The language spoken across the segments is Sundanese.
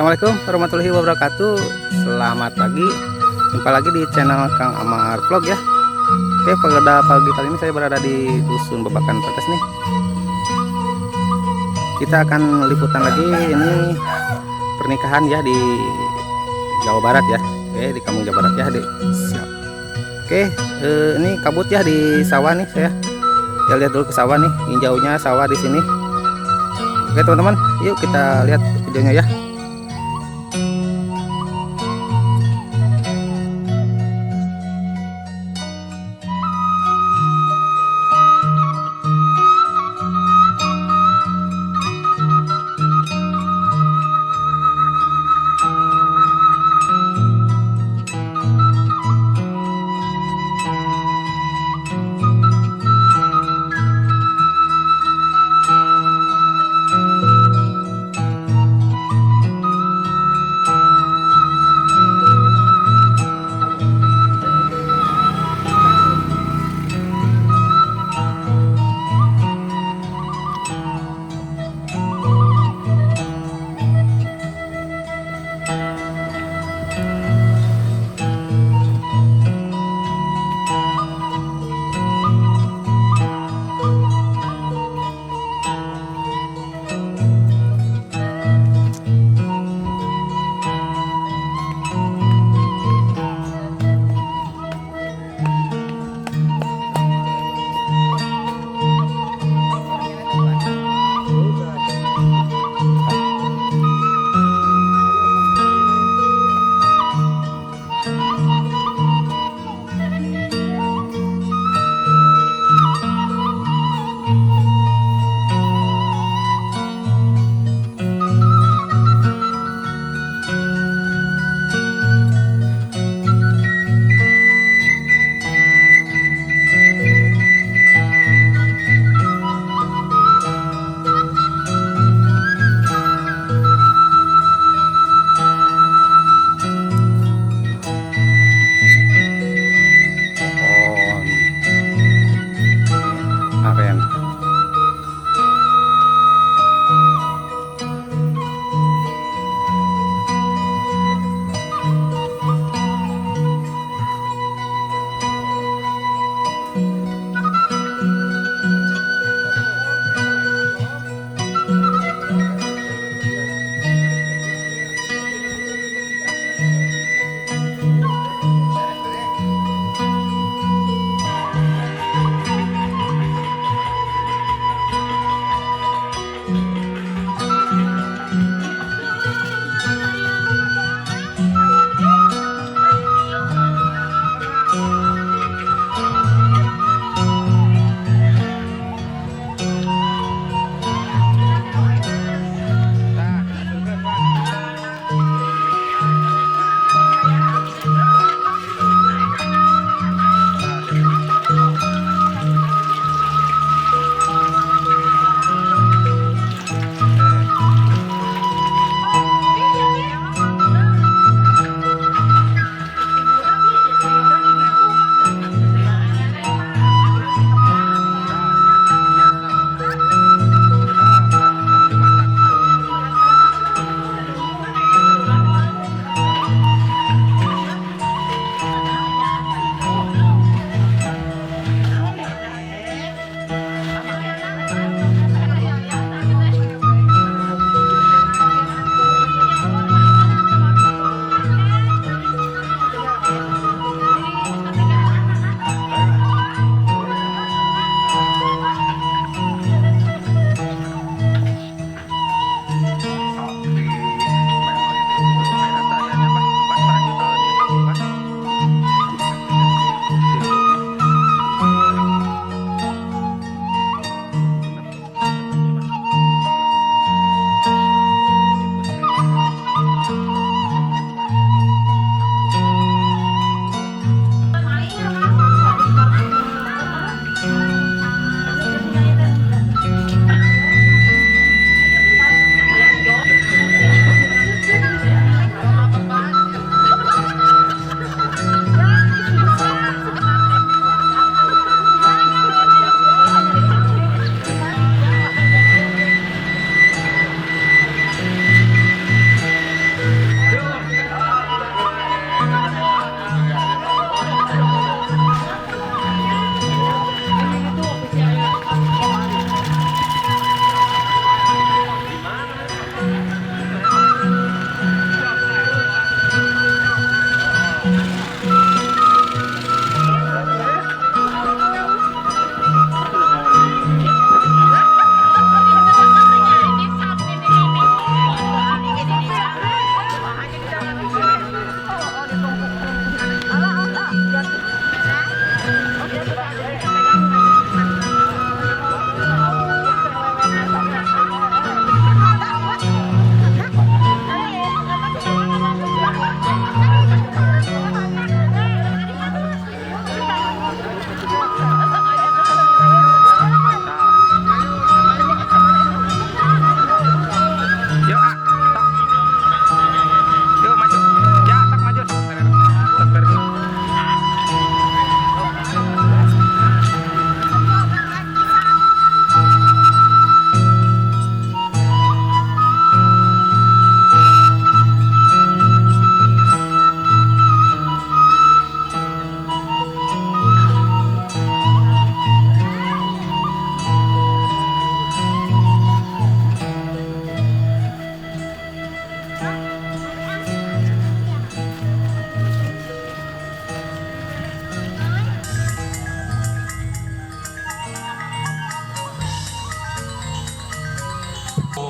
Assalamualaikum warahmatullahi wabarakatuh. Selamat pagi. Jumpa lagi di channel Kang Amar Vlog ya. Oke, pada pagi kali ini saya berada di Dusun Babakan Tretes nih. Kita akan liputan lagi ini pernikahan ya di Jawa Barat ya. Oke, di Kampung Jawa Barat ya. Siap. Oke, ini kabut ya di sawah nih saya. Ya, lihat dulu ke sawah nih, hijaunya sawah di sini. Oke teman-teman, yuk kita lihat videonya ya. Pohon aren.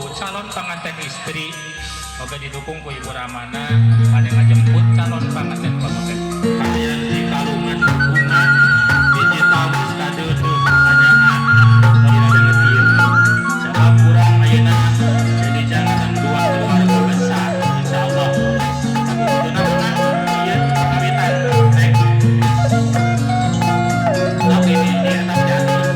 Calon pengantin istri oke didukung ku Ibu Ramana pada ngajemput calon pengantin pengantin kalian di kalungan bunga hiji tawus kadeudeuh pertanyaan kira banget ieu sebab kurang ayeuna jadi jangan dua keluarga besar, insyaallah kuduna mah ieu kawitan rek tapi ini di atas jatuh.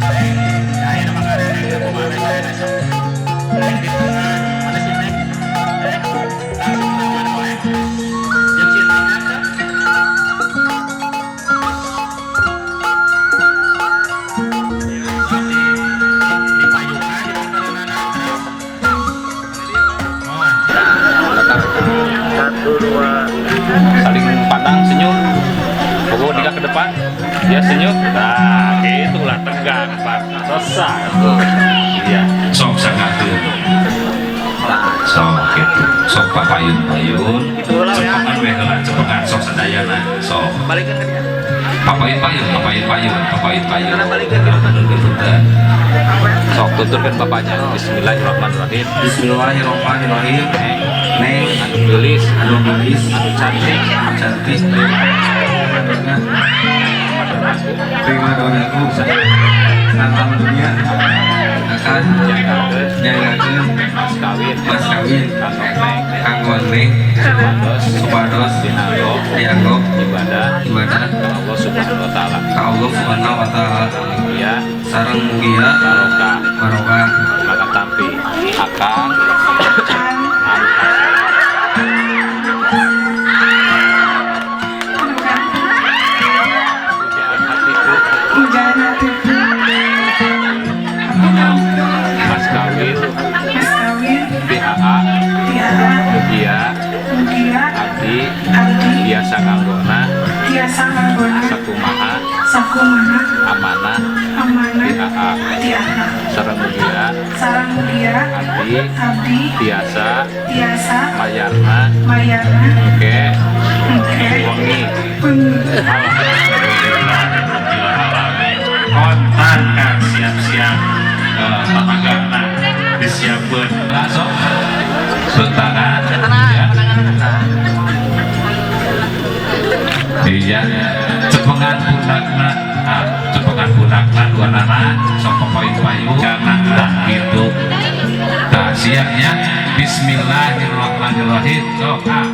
Neng, ayeuna mah ngarereng kumaha saya sok. Neng di tengah, mana sih Neng? Neng, langsung tangan wae. Jeung si Neng teh. Sok di payungan di pangkalanana. Mohon. Satu, dua. Saling pandang, senyum, pokoknya nikah ke depan dia senyum, nah itulah tegang, Pak, selesai tuh, iya. Sok sakakeun, sok gitu, sok papayun-payun, cepengan we heula, cepengan sok sadayana sok. Balikan ke dia. Papayun payun, papayun payun, papayun payun. Balikan gitu. Punten. Sok tuturkan bapaknya. Bismillahirrahmanirrahim. Bismillahirrahmanirrahim. Neng Anu geulis, anu geulis, anu cantik, anu cantik, terima donaku salam dunia akan jagakeun nyagakeun mas kawin, mas kawin kanggo Neng, kanggo Neng supados supados dianggo dianggo ibadah ibadah ka Allah Subhanahu wa taala. Ka Allah Subhanahu wa taala. Mugia sareng mugia barokah. Barokah. Maka tampi akang anu pujaan hatiku, Pujaan hatiku, mas kawin mas kawin PAA tiara mugia mugia abdi abdi biasa nganggona tiasa nganggona sakumaha sakumaha amanah amanah PAA tiara sareng mugia sareng mugia abdi abdi tiasa tiasa mayarna mayarna engke engke wengi. Wengi. Kontan kan siap-siap, tataganna disiapkeun langsung suntangan ya. Iya, cepengan pundakna, ah, cepengan pundakna dua nana sok papayu-payu jangan tak gitu. Nah, siapnya Bismillahirrahmanirrahim, sok ah.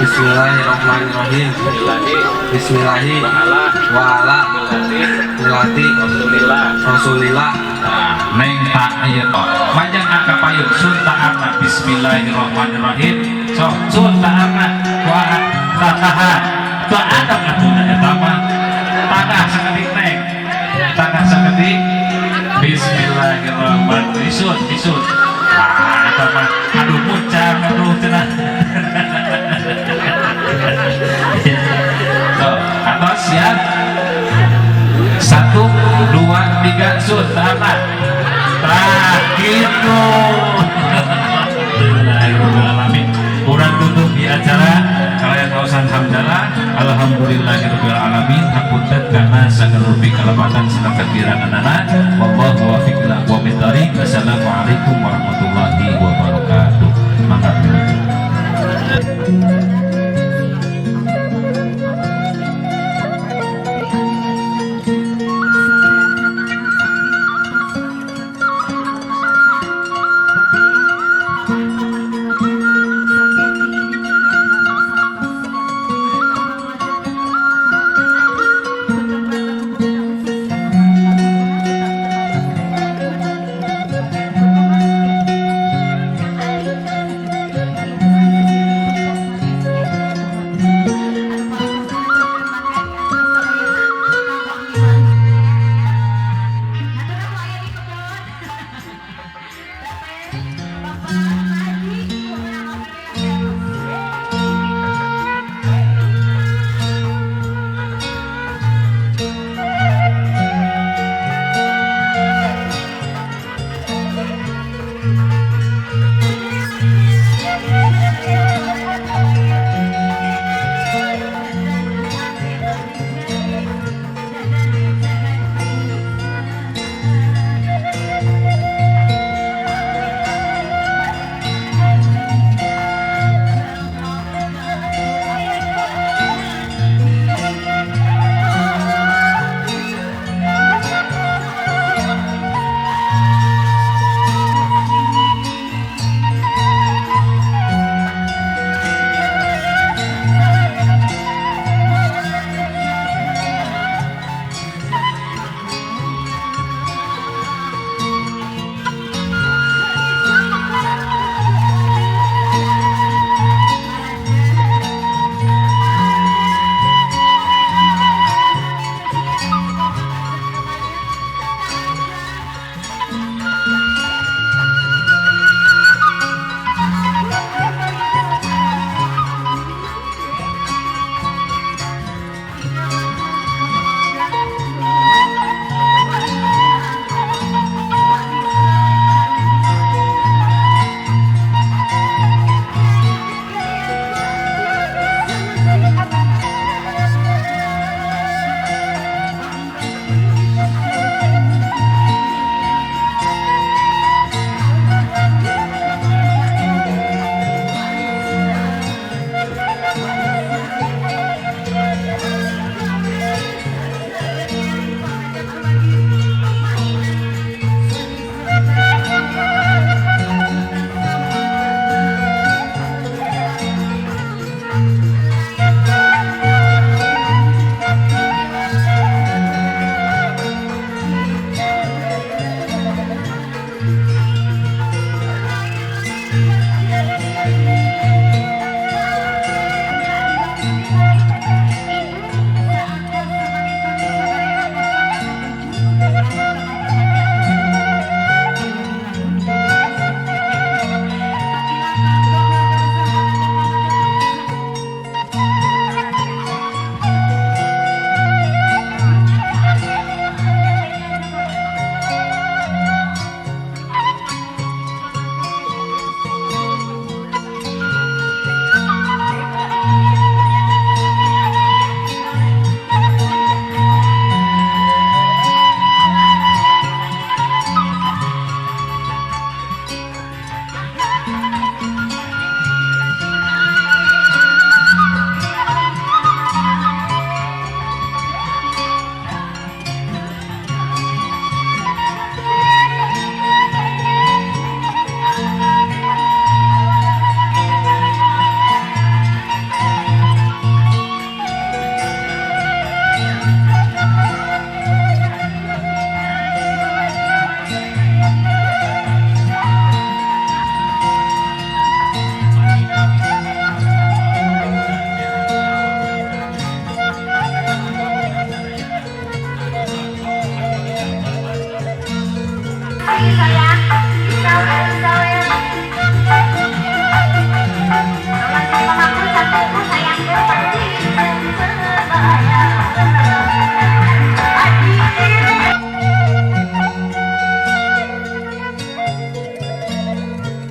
Bismillahirrahmanirrahim. Bismillahi Bismillahi wa ala wa ala millati millati Rasulillah. Rasulillah. Nah, neng tak ieu toh panjang angka payun suntaarna Bismillahirrahmanirrahim, sok suntaarna wa tatahan teu ada atuh eta mah tanah sakedik neng, tanah sakedik. Bismillahirrahmanirrahim, sun sun, ah eta mah aduh puncak, aduh cenah. So, atau siap, satu dua tiga, sun tahan. Nah gitu. Alhamdulillahirobbilalamin, kurang tutup di acara kalian kausan hamdalah. Alhamdulillahirobbil alamin. Hapunten karena sagala rupi kalepatan sareng kakiranganana. Wallahu muwaffiq ila aqwamit thoriq. Wassalamualaikum warahmatullahi wabarakatuh. Mangga.